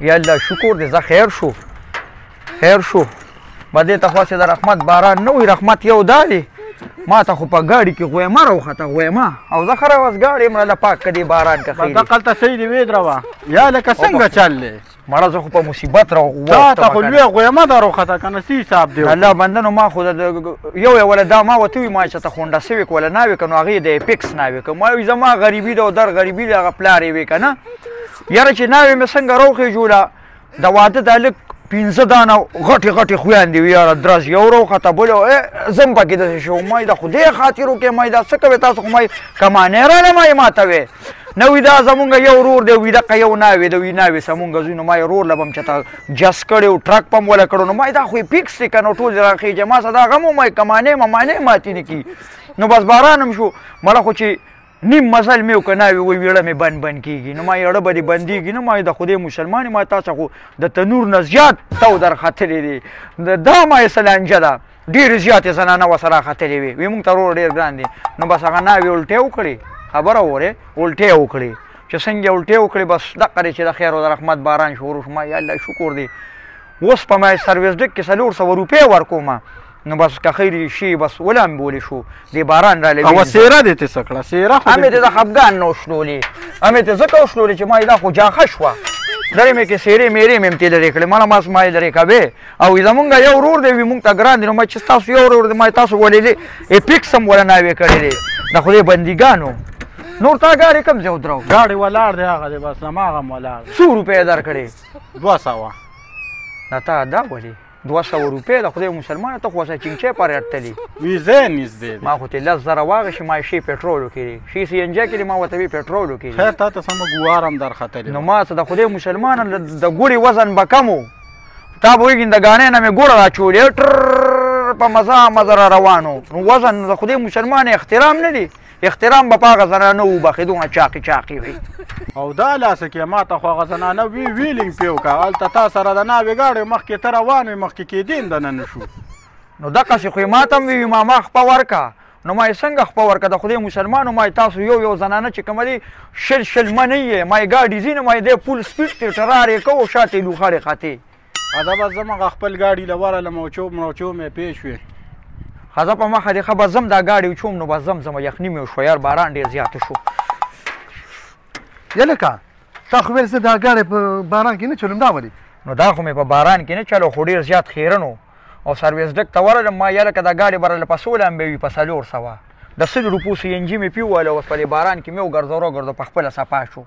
یا الله شکر دې، زه خیر شو، خیر شو. به دې ته خو هسې د رحمت باران نه وي، رحمت یو دا دی. ما ته خو په ګاډي کې غویمه راوخته، غویمه، او زه ښه اوس ګاډی یم راله پاک که دې باران که خیر. دقلته صحیح دې ودروه یا لکه څنګه چل دی؟ مړه زه خو په مصیبت تا ته خو لویه غویمه ده راوخته که نه، څه حساب دی؟ الله بنده نو ما خو یو یې وله دا ما ورته ووایي، ما چې ته خونډه سوې که وله ناوې که، نو هغې د اپیکس ناوې که. ما وایي زما غریبي ده او در غریبي ده، هغه پلار یې وې که نه. یاره چې ناوې مې څنګه راوخېژوله، د واده د هلک 5 دانه غټې غټې خویندې وې، یاره درز یو راوخته بل زه هم پکې داسې شوم. ما یې د خدای خاطر وکړې، ما یې دا څه کوې تاسو؟ خو ما یې کمانې رانه، ما یې ماته وې نه وي دا زمونږ یو ورور دی، وي دقه یو ناوې ده، وي ناوې زمونږ زوی. نو ما یې ورور له به هم چېرته جس کړی و، ټرک به هم وله کړو. نو ما یې دا خو یې فکس دی که نه، ټول راخېژي. ما سره دا غم و، ما یې کمانې ممانې ماتې نه کړي. نو بس باران هم شو، مړه خو چې نیم مزل مې وکړ، ناوې وایي ویړه مې بند بند کېږي. نو ما یې اړه به دې بندېږي نه، ما یې د خدای مسلمان ما تاسو خو د تنور نه زیات تاو در ختلی دی، دا ما یې څه لانجه ده، ډېرې زیاتې زنانه ورسره ختلې وې، وی مونږ ته ورور ډېر ګران دی. نو بس هغه ناوې الټې وکړې، خبره اورې، الټې وکړې، چې څنګه یې الټې وکړې بس دقه دی چې د خیر او د رحمت باران شروع شو. ما یې الله شکر دی، اوس په ما سرویس ډک کې 400 روپۍ ورکومه. نو بس که خیر شي بس ولامبولې شو، دې باران راله. او سیره دې ته څه کړه؟ سیره خو همې دې د خفګان نه وشلولې، همې دې ځکه وشلولې چې ما یې دا خو جاخه شوه، لرې مې کې سیرې میرې مې هم ترې لرې کړې، مړه ماس ما یې لرې کوې. او زمونږ یو ورور دی، وي مونږ ته ګران دی. نو ما چې ستاسو یو ورور دی، ما تاسو ولې اپیکس هم وله ناوې کړې دی، د خدای بندګانو. نور تا ګاډی کوم ځای ودرو؟ ګاډی ولاړ دی، هغه دی بس هماغه هم ولاړ دی. څو روپۍ یې درکړې؟ 200. دا تا دا ولې 200 روپۍ؟ د خدای مسلمانه ته خو ورسره چینچی پرې اټلې. وي ځای نږدې دی. ما خو ترې 10,000 واخیستې، ما یې شی پټرولو کې دی، شی سي این جي کې دی، ما ورته وی پټرولو کې دی. خیر تا ته سمه ګوار هم درختلې. نو ما څه د خدای مسلمانه د ګوړې وزن به کم و، تا به وایي د ګاڼې نه مې ګوړه راچولې، ټر په مزه مزه را روان و. نو وزن د خدای مسلمانه احترام نه دی، احترام به په هغه زنانه وبخښي، دومره چاقې چاقې وي. او دا لاسه کې ما ته خو هغه زنانه وی ویلینګ پې وکړه، هلته تا سره د ناوې ګاډی مخکې ته روان وې، مخکې کېدې هم دننه شو. نو دقسې خو یې ما ته هم وي، ما ما خپه ورکړه. نو ما یې څنګه خپه ورکړه؟ د خدای مسلمانو ما یې تاسو یو یو زنانه چې کومه دی 20 20 منه یې، ما یې ګاډي ځي، نو ما یې دی فول سپیډ دی، ټرار یې کوو، شاته یې لوخړې ختې. ښځه بس زه مغه خپل ګاډي له ورغلم او چوم راچوم مې پېښ شوې. ښځه په مخه دې ښه، بس ځم دا ګاډی وچوم، نو بس ځم ځم، یخني مې وشوه یار، باران ډېر زیات شو. یلکه تا خو ویل زه دا ګاډی په باران کې نه چلوم، دا ولې؟ نو دا خو مې په باران کې نه چلو، خو ډېر زیات خیرن و او سرویس ډک ته ورغلم، ما یلکه دا ګاډی به راله په څو لمبې وي، په 400 د 100 روپو سي این جي مې پې ووهله، اوس په دې باران کې مې وګرځوه وګرځوه، په خپله صفا شو.